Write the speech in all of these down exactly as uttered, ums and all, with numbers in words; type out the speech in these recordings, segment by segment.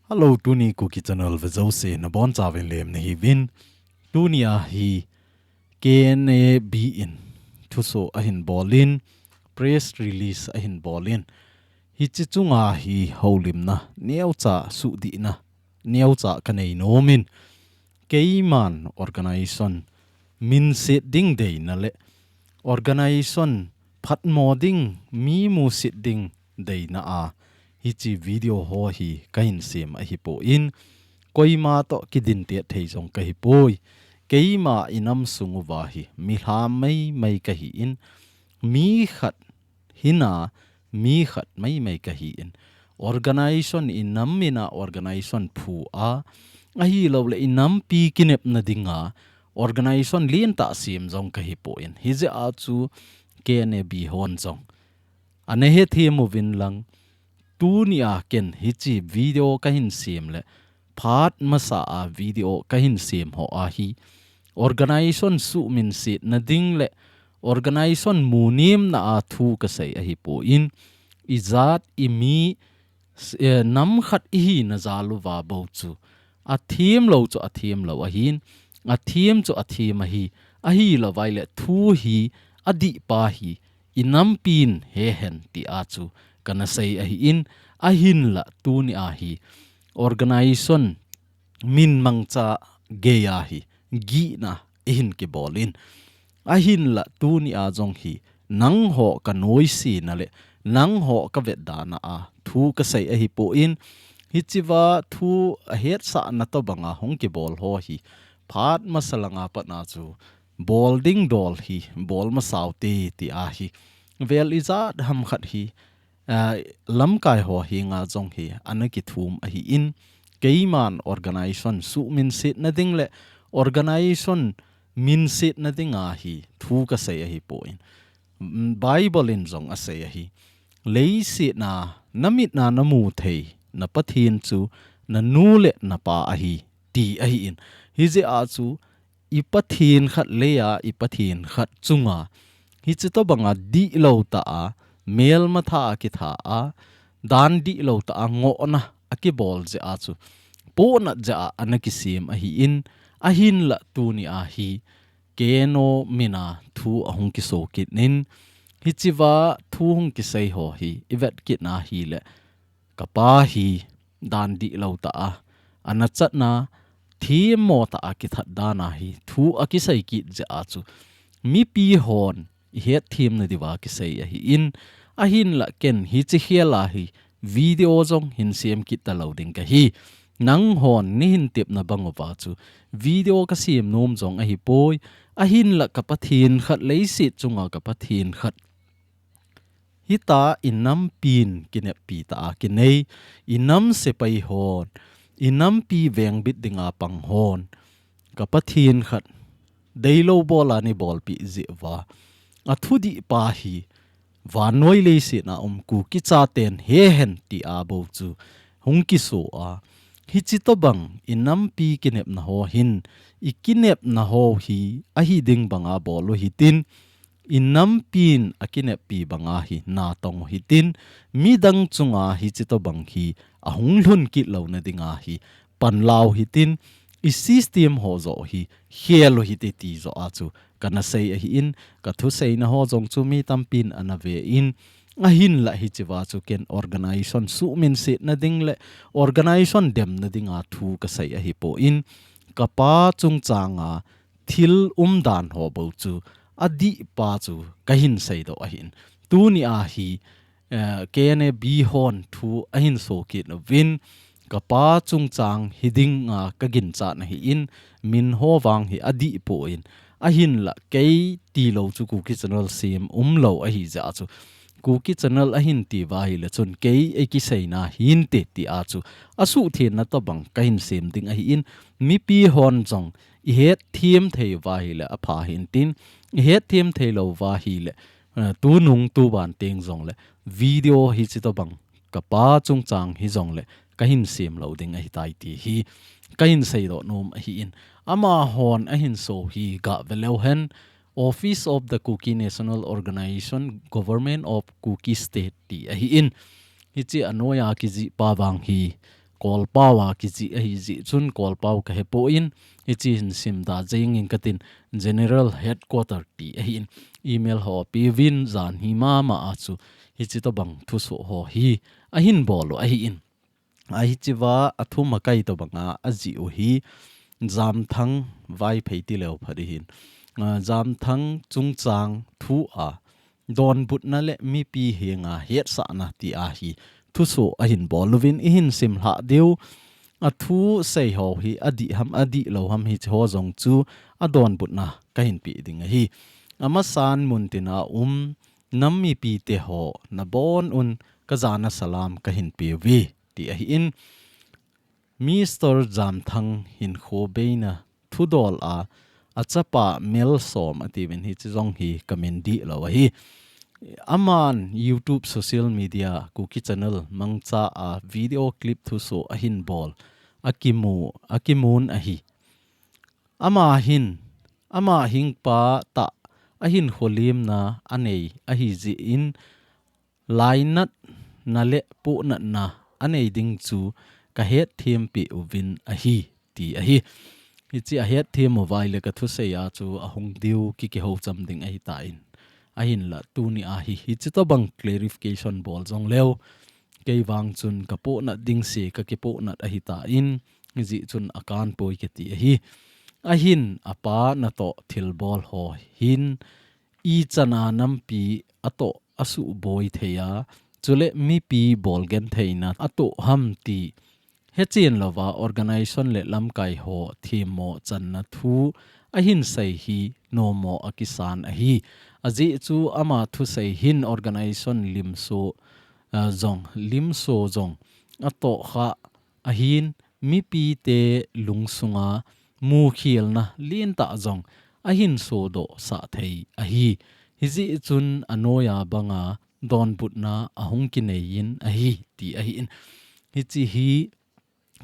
Hello, tuni Kuki Channel vejouse nabonchauvin lemna hiuvin. Tunia hi K N A B in thuso ahin bolin, press release ahin bolin. Hiche chunga hi houlimna neocha suhdihna neocha kanei nomin, keiman organization minset ding deina le organization phatmo ding, mi musit ding deina a hiche video ho hi kahin sem ahipon, koima toh kidintet thei jong kahipoi. Keima inam sung uva hi milham maimai kahin, mi khat hina, mi khat maimai kahin, organization inam mina organization phu a, ahilouleh inampi kinepna dinga organization lentah sem jong kahipon, hijeh a chu K N A B hon jong ana hethem uvin lang, tunia ken hiche video kahin sem le phat masa a video kahin sem ho ahi, organization suhminsetna ding le organization munemna a thu kasei ahipon, ijat imi, eh, nam khat ihina jal uva bou chu athemlou chu athemlou ahin, athem chu athem ahi, ahilouvai le thu hi adihpa hi inampin hehen tia chu kana sei ahin, ahinla tunia hi organization min mangcha geiya hi gihna ihin kibolin, ahinla tunia jong hi nangho kanoisena le nangho kavetdana a thu kasei ahipon, hichea thu ahetsahna tobanga hung kibol ho hi phat masa langa patna chu bol ding dol hi bol masa ute tia hi vel ijat ham khat hi, ah, lamkai ho henga jong hi ana kithum ahin, keiman organization suhminsetna ding le organization minsetna dinga hi thu kasei ahipon, mm, Bible in jong asei ahi, leiset a namitna namu thei na Pathen chu nanu le napa ahi, ti ahin, hijeh a chu i Pathen khat leiya i Pathen khat chunga hiche tobanga dihlou tah a, melmatha a kitha a, dan dihlou tah a ngohna akibol jeh a chu pohnat jeh a ana kisem ahin, ahinla tunia hi K N A B mina thu ahung kiso kit in, hichea thu hung kisei ho hi ivet kit na hile, kapa hi dan dihlou tah a ana chatna, themmo tah a kithat dan ahi thu akisei kit jeh a chu mipi hon ihetthemna diuva kisei ahin, ahinla ken hiche khel a hi video jong hin sem kit talou ding kahi. Nanghon neihin tepna bang uva chu video kasem nom jong ahipoi, ahinla ka Pathen khat, leiset chunga ka Pathen khat hitia inampin kineppi tah a kinei, inam sepai hon, inampi vengbit dinga pang hon, ka Pathen khat deilou bola neibolpeh jeh uva, athudihpa hi vannoi leiset a um Kuki chaten hehen tia bou chu hung kiso a, hiche tobang inampi kinepna ho hin, ikinepna ho hi ahi ding banga bol u hitin, inampin akineppi banga hi natong u hitin, midang chunga hiche tobang hi ahung lhun kit louna dinga hi panla u hitin, i system ho joh hi khel u hite ti joh a chu kana sei ahin, ka thuseina ho jong chu mi tampin ana ve in, ahinla hichea chu ken organization suhminsetna ding le organization demna dinga thu kasei ahipon, kapa chungchanga thil umdan ho bou chu adihpa chu kahin seidoh ahin. Tunia hi, eh, K N A B hon thu ahin so kit uvin, kapa chungchang hidinga kaginchat ahin, min ho vang hi adihpoi, ahinla kei tilou chu Kuki Channel sem umlou ahi jeh a chu, Kuki Channel ahin tiuva ahile chun kei eikiseina hinte tia chu asuhthengna tobang kahin sem ding ahin, mipi hon jong ihetthem thei uva ahile apha hintin, ihetthem theilou uva ahile, eh, tunung tuban teng jongle video hiche tobang kapa chungchang hijongle kahin sem lou ding ahitai ti hi kahin seidoh nom ahin, amahon ahin so hi gah ve leu hen, Office of the Kuki National Organization, Government of Kuki State ti ahin, hiche anoiya kijihpa vang hi Kolpau a kijih ahi jeh chun Kolpau ka hepon, hiche hin simda jengin katin, General Headquarter ti ahin, email ho peuvin, jan hi mama a chu hiche tobang thusoh ho hi ahin bol u ahin. Ahi, hichea athum akai tobanga ajih u hi Jamthang Vaiphei tileu phat ahin. Ah, Jamthang chungchang thu a donbutna le mipi henga hetsahna ti ahi thusoh ahin bol uvin ihin simlha diu. Athu sei ho hi adih ham adih lou ham hiche ho jong chu adonbutna kahin pe ding ahi. Amasan muntina um nam mipite ho nabonun kajana salam kahin peuve ti ahin, Mister Jamthang hinkho beina thudol a, achapa Melsom atiuvin hiche jong hi kamin dihlou ahi. Aman YouTube social media Kuki channel mangcha a video clip thusoh ahin bol, akimu, akimun ahi. Ama hin, ama hingpa tah ahin kholimna anei ahi jeh in, lainatna le pohnatna anei ding chu kahet thempeh uvin ahi, ti ahi. Hiche ahet them uva ahile kathusei a chu ahung diu kikihou cham ding ahitan. Ahinla tuni a hi, hiche tobang clarification bol jongleu, kei vang chun kapohnat ding se kakipohnat ahitan, hijeh chun akanpoi kati ahi. Ahin apa natoh thilbol ho hin, ichana nampi atoh asuhboi thei a, chule mipi bolgentheina atoh ham ti hechen louva organization le lamkai ho themmo channa thu ahin sei hi nommo akisan ahi. Ajeh chu ama thusei hin organization limso, ah, jong, limso jong atohkha ahin, mipite lungsunga mukhelna lentah jong ahin sodoh sah thei ahi. Hijeh chun anoiya banga donbutna ahung kineiyin ahi, ti ahin. Hiche hi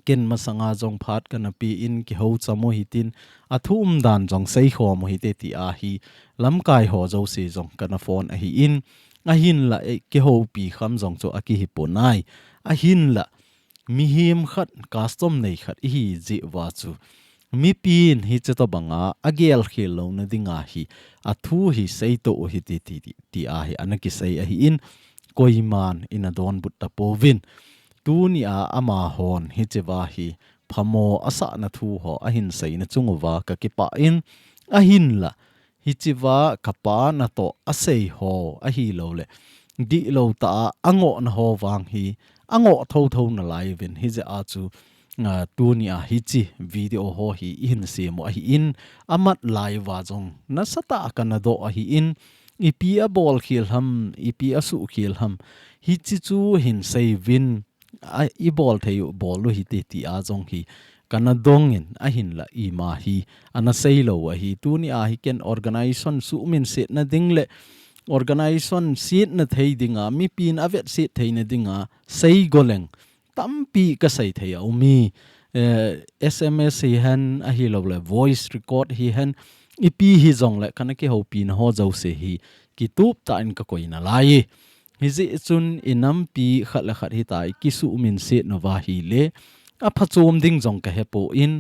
ken masanga jong phat kana pen kihou cham u hitin, athu umdan jong seikhom u hite ti ahi, lamkai ho jouse jong kana phone ahin, ahinla, eh, kihoupi kham jong chu akihipon ahi, ahinla, mihem khat, custom nei khat ihi jeh uva chu, mipin hiche tobanga agelkhel louna dinga hi, athu hi seito u hite ti, ti, ti ahi, ana kisei ahin, koiman ina donbut tapouvin. Tunia amahon hichea hi phamo asahna thu ho ahin seina chung uva kakipah in, ahinla, hichea kapa natoh asei ho ahilouleh, dihlou tah a angohna ho vang hi, angoh thotho nalaiuvin, hijeh a chu, ah, tunia hiche video ho hi ihin sem u ahin, amat lai uva jong nasatah a kana doh ahin, ipi abolkhel ham, ipi asuhkhel ham, hiche chu hin seiuvin, a, ibol thei u bol u hite tia jong hi kana dongin, ahinla ima hi ana seilou ahi. Tunia hi ken organization suhminsetna ding le organization setna thei dinga, mipin avetset theina dinga seigo leng tampi kasei thei a um e. Eh, S M S hihen, ahilouleh voice record hihen, ipi hijongle kana kihoupina ho jouse hi kitup tah in kakoi nalai e. Hijeh chun inampi khat le khat hitia ikisuhminset nauva hile, aphachom ding jong kahepon,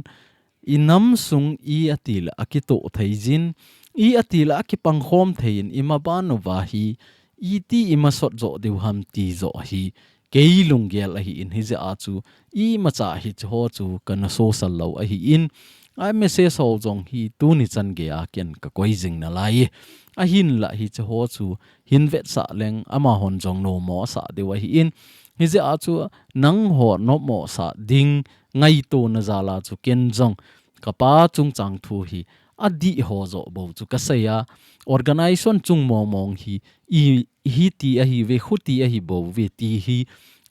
inam sung i atile akitoh theijin, i atile akipangkhom thei in, imaban uva hi iti imasot joh diu ham ti joh hi kei lunggel ahin, hijeh a chu imacha hiche ho chu kana sosal lou ahin, a message ho jong hi tuni chan geiya ken kakoi jing nalai e. Ahinla hiche ho chu hin vetsah leng amahon jong nommo asah diu ahin, hijeh a chu nangho nommo sah ding ngaitona jal a chu ken jong kapa chungchang thu hi adih ho joh bou chu kasei a, organization chung mong mong hi i, hiti ahiuve, khuti ahibouve ti hi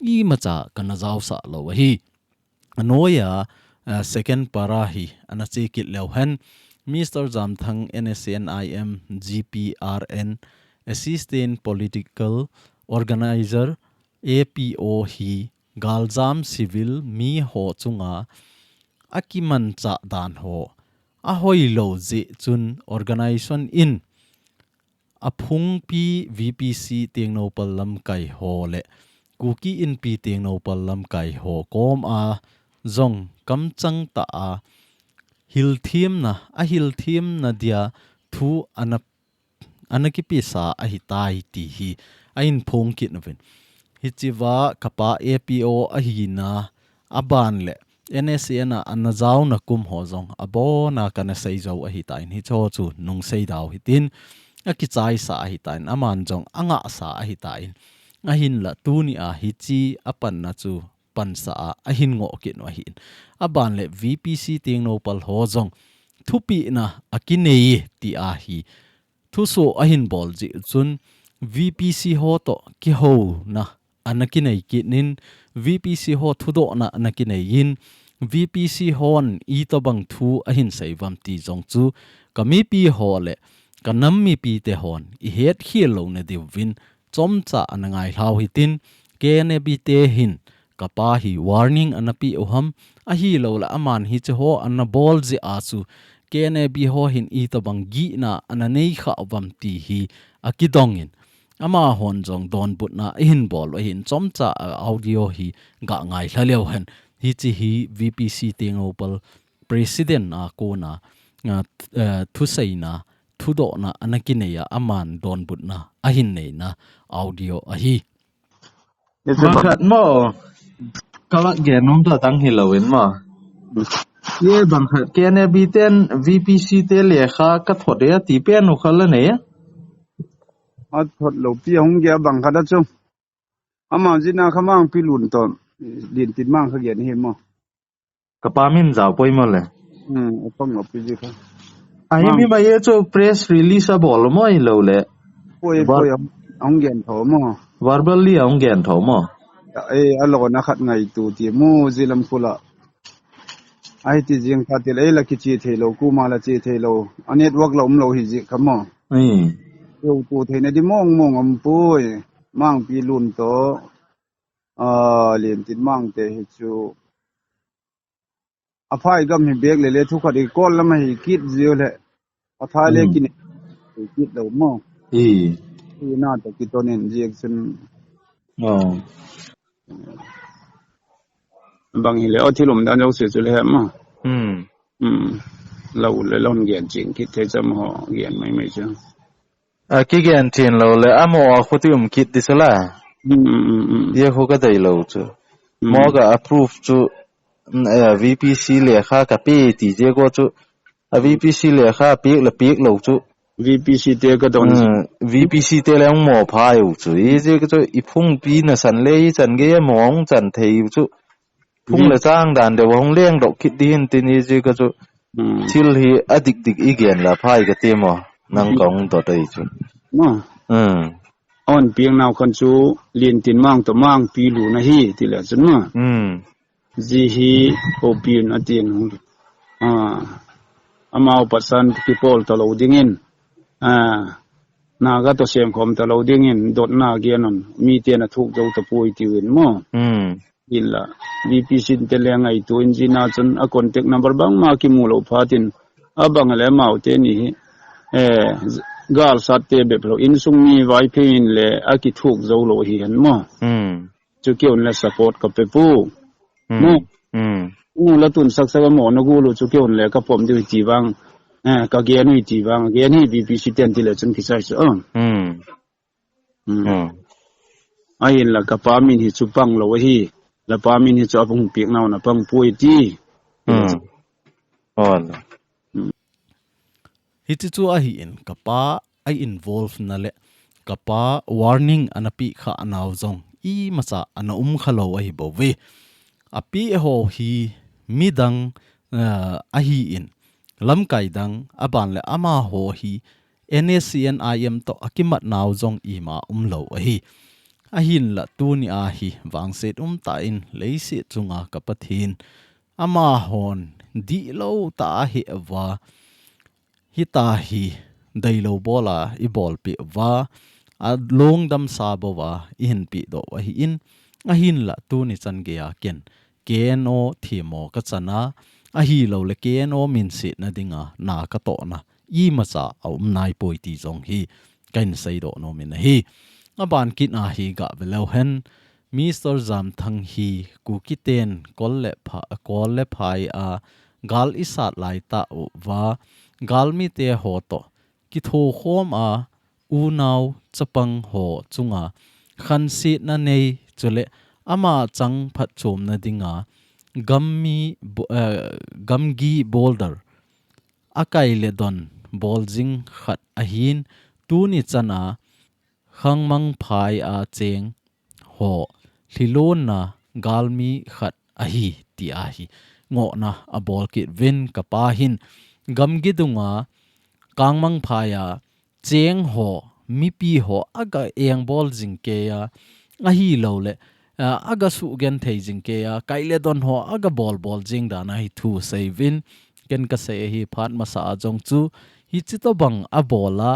imacha kana jaosah lou ahi. Anoiya, ah, second para hi ana che kit leu hen, Mister Jamthang, N S C N I M, G P R N, Assistant Political Organizer, A P O hi galjam civil mi ho chunga akimanchah dan ho ahoilou jeh chun organization in aphungpi V P C Tengnoupal lamkai ho le Kuki Inpi Tengnoupal lamkai ho kom a jong kamchang tah a hilthemna, a hilthemna dia thu ana, ana kipesa ahitai ti hi ahin phong kit uvin. Hichea kapa A P O ahina, aban le N S C N a ana jaona kum ho jong abona kana sei jou ahitan, hicho chu nung sei dau hitin, akichaisa ahitan, aman jong angahsa ahitan, ahinla tuni a hiche apanna chu pansa a ahin ngoh kit u ahin. Aban le V P C Tengnoupal ho jong thupina akinei ti ahi. Thuso ahin bol jeh chun V P C ho toh kihouna ana kinei kit in, V P C ho thudohna ana kinei in, V P C hon itobang thu ahin sei uvam ti jong chu ka mipi ho le ka nam mipite hon i hetkhel louna diuvin chomcha ana ngailhau hitin, K N A B te hin kapa hi warning ana pe u ham, ahilou le aman hiche ho ana bol jeh a chu K N A B ho hin itobang gihna ana nei kha uvam ti hi akidong in, amahon jong donbutna ahin bol u ahin, chomcha a audio hi ga ngailha leu hen. Hiche hi V P C Tengnoupal President a kona, a, eh, thuseina, thudohna ana kinei a, aman donbutna ahin neina audio ahi. Hichu bang khat mo, ka va gen nom ta tang hilou in mo. Ye bang khat K N A B ten V P C te lekha ka thot e ti pen u kha la nei a. A thot lou pi hung ge bang khat a chu. Ama jina kha Mangpi Lun toh, Lientinmang kha gen hi mo. Kapa min jao poi mo le. Hmm, apang api ji kha. Ahi Mang- mi ma ye chu press release abol mo ahilou le. Poi, Ver- poi, ahung, ahung gen tho mo. Verbally ahung gen tho mo. Eh, alona khat ngaitu ti mo ji lam khula. Ahi ti jing kha ti le, eh, la kiche thei lou, kuma la che thei lou. A network la um lou hi ji kha mo. Hmm. Yo tu theina di mong mong um poi. Mangpi Lun toh, a, Lientinmang te hi chu. Aphai gam hi bek le le thu khat i kol lam hi kit jiu le. Aphai le Hmm. Kin hi kit lou mo. Hi. Hi na to kitonin ji action. Oh. Bang hile, o thil umdan jouse chu le he mo. Hmm. Hmm. Lou le lon gen ching kit thei cham ho gen mai mai chu. A kigen chen lou le, amo a khuti um kit di sala. Hmm, hmm, hmm, hmm. Ye khu ka dei lou chu. Hmm. Mo ka approve chu, mm, eh, V P C lekha ka pe ti je ko chu. A V P C lekha pek le pek lou chu. V P C te ka don. Hmm, V P C te le hung mo phai u chu. I je ka chu i phung pi na san le i chan ge mo hung chan thei u chu. Phung le chang dan deu hung leng doh kit di hin tin i je ka chu. Hmm. Thil hi a dik dik i gen la phai ka ti mo. Nang ka hung dot ai chu. Mo. Hmm. On piang nau khan chu Lientinmang toh Mangpi Lun ahi ti le chun mo. Hmm. Ji hi, hopin atin hung. Ah, amau patsan kipol talou dingin. Ah, Naga toh semkhom talou dingin, dotna gen un, miten athuk jou tapoi tiuvin mo. Hmm. Hinla, V P C te le ngaito in jina chun a contact number bangma kimu lou phat in, abang le amau teni hi, eh, galsat te bep lou, insung mi Vaiphei in le akithuk jou lou hi hen mo. Hmm. Chu keun le support ka pe pu. Hmm. Mo. Hmm. U la tun sak sak mo na gulu chu keun le ka pom diu ti vang. Eh, ka gen u ti vang. Gen hi V P C ten ti le chun kichai chu. Oh. Hmm. Hmm. Hmm. Ahin la kapa min hi chu pang lou hi. La pa min hi chu apung piak nau na pang pui ti. Hmm. Oh. Hmm. Hiti chu ahi in, kapa a involve na le kapa warning ana pe kha nau jong imacha ana um kha lou ahi bou ve. Ape ho hi midang, eh, ahi in, lamkai dang, aban le amaho hi N S C N I M toh akimat nau jong ima um lou ahi. Ahin la tuni a hi vangset um tah in leiset chunga ka Pathen amahon dihlou tah a he uva, hita hi deilou bola i bolpeh uva, alungdam sa bou a i hinpeh doh u ahi in, ahin la tuni chan geiya ken, ken o thim o ka chan a, ahilou le ken o minsetna dinga na ka tohna imacha a um nai poi ti jong hi ka hin seidoh nom in ahi. Aban kit a hi gah ve leu hen, Mister Jamthang hi Kuki ten Kol le Pha-, Kol le Phai a gal i sat lai tah uva, galmite ho toh kithokhom a, unau chapang ho chunga khansetna nei, chule ama chang phatchomna dinga gammi bo-, eh, gamgi boulder a kai le don bol jing khat ahin, tuni chana Khangmang phai a cheng ho lhilonna galmi khat ahi, ti ahi. Ngohna a bol kit uvin, ka pa hin gamgi dunga Khangmang phai a cheng ho, mipi ho a ga engbol jing kei a, ahilou le, a, a ga sugenthei jing kei a, kai le don ho a ga bolbol jing dan ahi thu sei uvin, ken ka sei ahi. Phat masa a jong chu hichi tobang a bol a,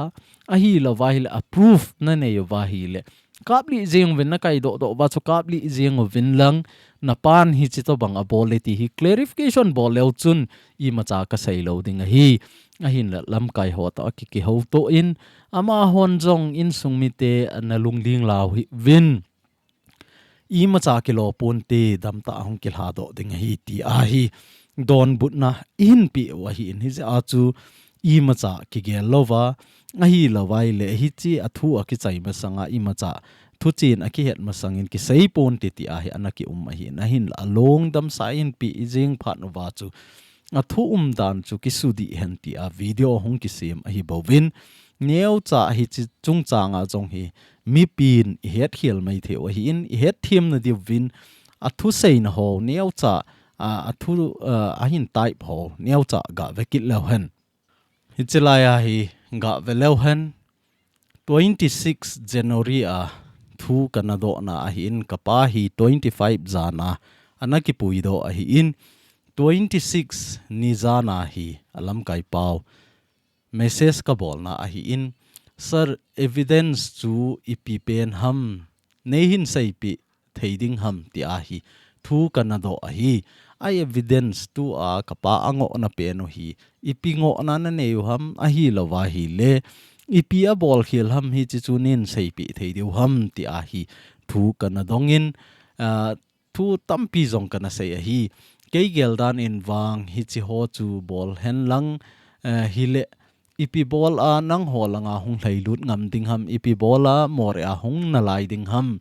ahilou va ahile, a proof na nei uva ahile, kaplih jeng uvin, na kai dohdoh uva chu kaplih jeng uvin lang, na pan hichi tobang a bol e ti hi clarification bol leu chun imacha ka sei lou ding ahi. Ahinla lamkai ho toh a ki, kihou toh in, amahon jong insung mite na lungling lau hih uvin, imacha kilo ponte, damtah a hung kilhadoh ding ahi ti ahi. Donbutna i hin peh u ahin, hijeh a chu imacha kigel louva, ahilou va ahile hichi a thu a kichai masanga imacha thuchen a kihet masangin kisei ponte ti ahi, ana ki um ahin. Ahinla a lungdamsa i hin peh jeng phat uva chu a thu umdan chu kisudih hen ti a video hung kisem ahi bouvin, neocha hichi chungchang a jong hi mipin i hetkhel mai thei u ahin, i hetthem na diuvin a thuseina ho neocha, a, a thu, a, a hin type ho neocha ga ve kit leu hen. Hichi lai a hi ga ve leu hen. Twenty six January a thu kana dohna ahin, ka pa hi twenty five jan a ana kipuidoh ahin, twenty six ni jan a hi a lamkai pau message ka bolna ahin, "Sir, evidence chu ipi pen ham, nei hin seipeh thei ding ham?" ti ahi. Thu kana doh ahi. A evidence tua ka pa a ngohna pen u hi ipi ngohna na nei u ham, ahilou va ahile ipi a bolkhel ham, hichi chu nei hin seipeh thei diu ham ti ahi. Thu kana dongin, a, thu tampi jong kana sei ahi. Kei geldan in vang hichi ho chu bol hen lang, eh, hile ipi bol a nangho langa hung lhailut ngam ding ham, ipi bol a Moreh a hung nalai ding ham,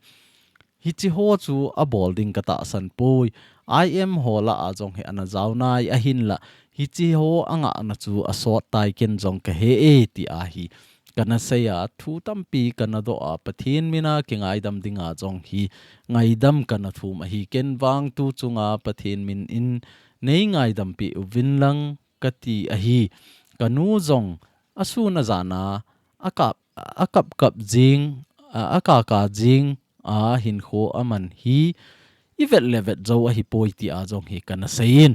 hichi ho chu a bol ding ka tahsan poi. I M ho lah a jong hi ana jao nai, ahinla hichi ho a ngahna chu a sot tai, ken jong ka he e ti ahi. Kana sei a, thu tampi kana doh a, Pathen mina kingaidam dinga jong hi ngaidam kana thum ahi. Ken vang tu chunga Pathen min in nei ngaidam peh uvin lang kati ahi. Ka nu jong a sun a jan a, a kap, a kap kap jing, a, a ka ka jing a hinkho a man hi i vet le vet jou ahi poi ti a jong hi kana sei in.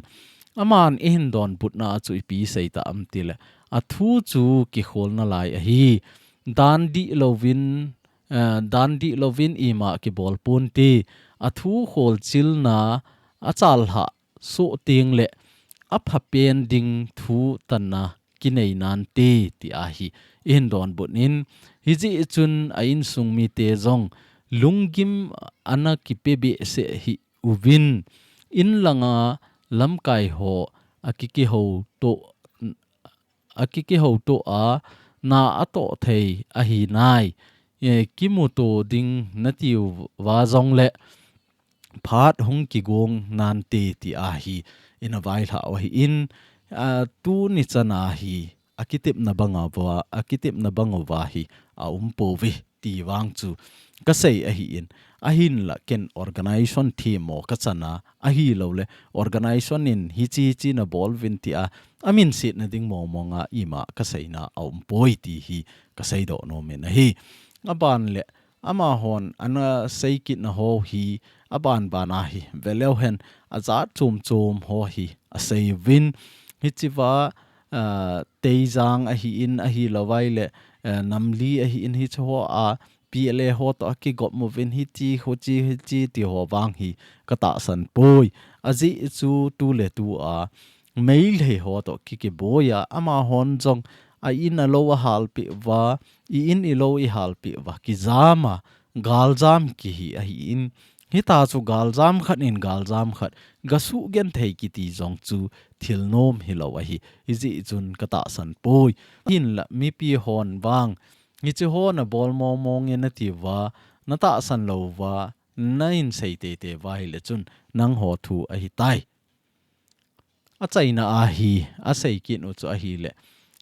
Aman i hin donbutna a chu ipi sei ta am tile, a thu chu kikhol nalai ahi. Dan dih louvin, eh, dan dih louvin ima kibol ponte, a thu kholchilna a chalhah soh teng le a phapen ding thu tanna kinei nante ti ahi. I hin donbut in, hijeh chun a insung mite jong lunggim ana kipe behseh hih uvin, in langa lamkai ho a ki, kihou toh, a ki, kihou toh a na a toh thei ahi nai. E, kimuto ding na tiu va jong le phat hung kigong nante ti ahi. Ina vailhah u ahin, a, tuni chan a hi a kitepna bang uva, a kitepna bang uva hi a um pouve ti vang chu ka sei ahin. Ahinla ken organization themmo ka chan a, ahilou le organization in hichi hichi na bol uvin ti a, a minsetna ding mong mong a ima ka seina a um poi ti hi ka seidoh nom in ahi. Aban le amahon ana sei kitna ho hi, aban ban a hi ve leu hen, a jat chom chom ho hi a sei uvin, hichi va, ah, Teijang ahin, ahilou vai le, eh, Namli ahin, hichi ho a P L A ho toh a kigop uvin, hichi, hochi, hichi ti ho vang hi ka tahsan poi. Ajeh chu tu le tu a Meitei ho toh ki, kiboi a, amahon jong a in a lou a halpeh uva, i in i lou i halpeh uva, kijam a, galjam kihi ahin, Hita chu galjam khat in galjam khat gasuh genthei kiti jong chu thil nom hilou ahi. Hijeh chun katahsan poi. Hinlah mipi hon vang, hiche ho nabol mong mong e nati uva, natahsan lou uva, nahin sei teitei uva ahileh chun nangho thu ahitai. Achaina ahi, asei kit u chu ahileh,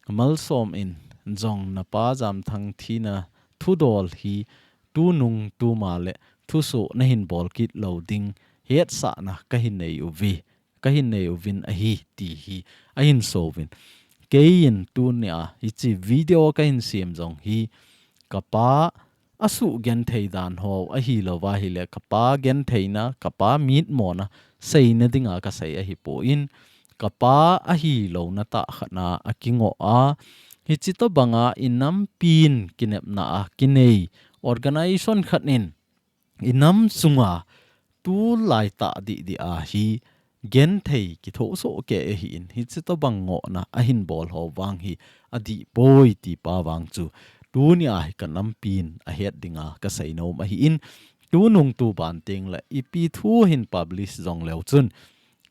Malsom in jong napa Jamthang thina thudol hi tunung tuma le thusoh nahin bol kit lou ding hetsahna kahin nei uve, kahin nei uvin ahi, ti hi ahin so uvin. Keiin tunia hiche video kahin sem jong hi kapa asuh genthei dan ho ahilou uva ahileh, kapa gentheina, kapa mitmona seina dinga kasei ahipon, kapa ahilouna tah khat na akingoh a, hiche tobanga inampin kinepna a kinei organization khat in inam sunga tulai tah didi a hi genthei kithosoh kei ahin, hiche tobang ngohna ahin bol ho vang hi adih poi ti pa vang chu tunia hi kanampin ahet dinga kasei nom ahin, tunung tuban tengleh ipi thu hin publish jong leu chun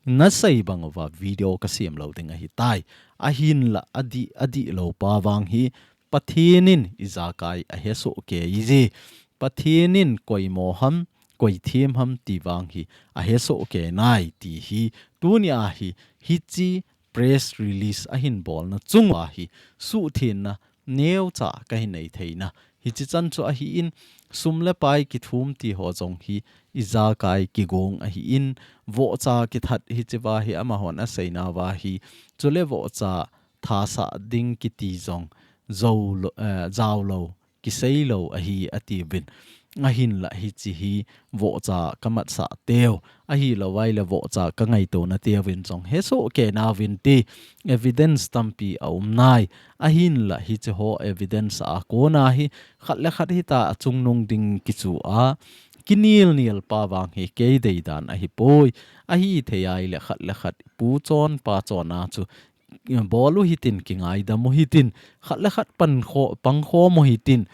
nasei bang uva video kasem lou ding ahitai. Ahinlah adih, adih lou pa vang hi Pathen in ijakai ahesoh kei e. Pathen in koimo ham, koi them ham ti vang hi ahesoh kei nai ti hi tunia hi hiche press release ahin bolna chunga hi suhthenna neocha kahin nei theina. Hiche chan chu ahin, sum le pai kithum ti ho jong hi ijakai kigong ahin, vohcha kithat hiche uva hi amahon aseina uva hi, chule vohcha thasah ding kiti jong jou lou, eh, jao lou, kisei lou ahi atiuvin. Ahinlah hiche hi vohcha kamatsah teu, ahilou uva ahileh vohcha kangaito na teuvin jong hesoh kei nauvin ti evidence tampi aum nai. Ahinlah hiche ho evidence a kona hi khat le khat hita achungnung ding kichu a kinel nel pa vang hi kei deidan ahipoi. Ahithei ahileh khat le khat pu chon pa chon a chu bol u hitin, kingaidam u hitin, khat le khat pan kho, pang khom u hitin,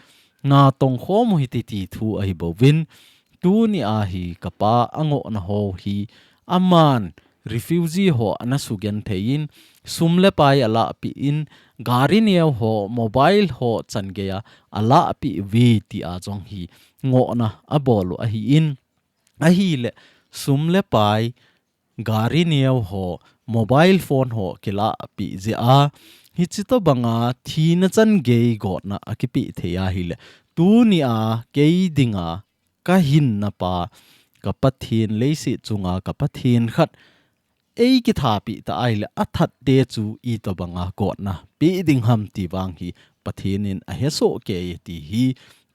natong khom u hiti ti thu ahi bouvin. Tunia hi kapa angohna ho hi aman refugee ho ana sugenthei in, sum le pai alahpeh in, gari neo ho, mobile ho chan geiya alahpeh uve tia jong hi ngohna abol u ahin, ahileh sum le pai, gari neo ho, mobile phone ho kilahpeh jeh a, hiche tobanga thina chan gei gotna akipeh thei ahileh, tunia kei dinga kahinna pa, ka Pathen, leiset chunga ka Pathen khat eikithapi ta ahileh, athat te chu itobanga gotna pe ding ham ti vang hi Pathen in ahesoh kei ti hi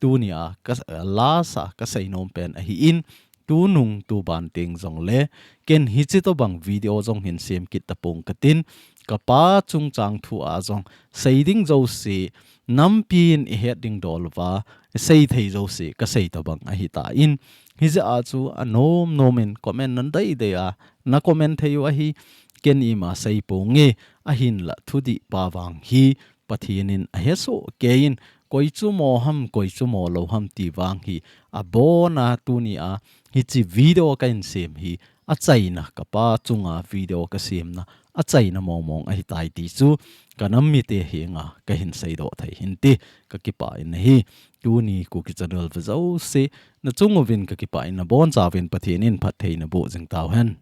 tunia ka, lasa kasei nom pen ahin, tunung tuban teng jongle ken hiche tobang video jong hin sem kit tapong katin, kapa chungchang thu a jong sei ding jouse, nampin ihet ding dol uva, sei thei jouse kasei tobang ahitan, hijeh a chu anom nom in comment nadei dei a, na comment thei u ahi, ken ima sei ponge, ahinlah thudih pa vang hi Pathen in ahesoh kei in, koi chu mo ham, koi chu mo lou ham ti vang hi abona tunia hiche video kahin sem hi achaina, kapa chunga video kasemna achaina mong mong ahitai ti chu kanam mite henga kahin seidoh thei hin ti, kakipah in ahi. Tuni Kuki channel ve jouse, nachung uvin kakipah in, nabonchauvin Pathen in phattheina boh jing tauhen.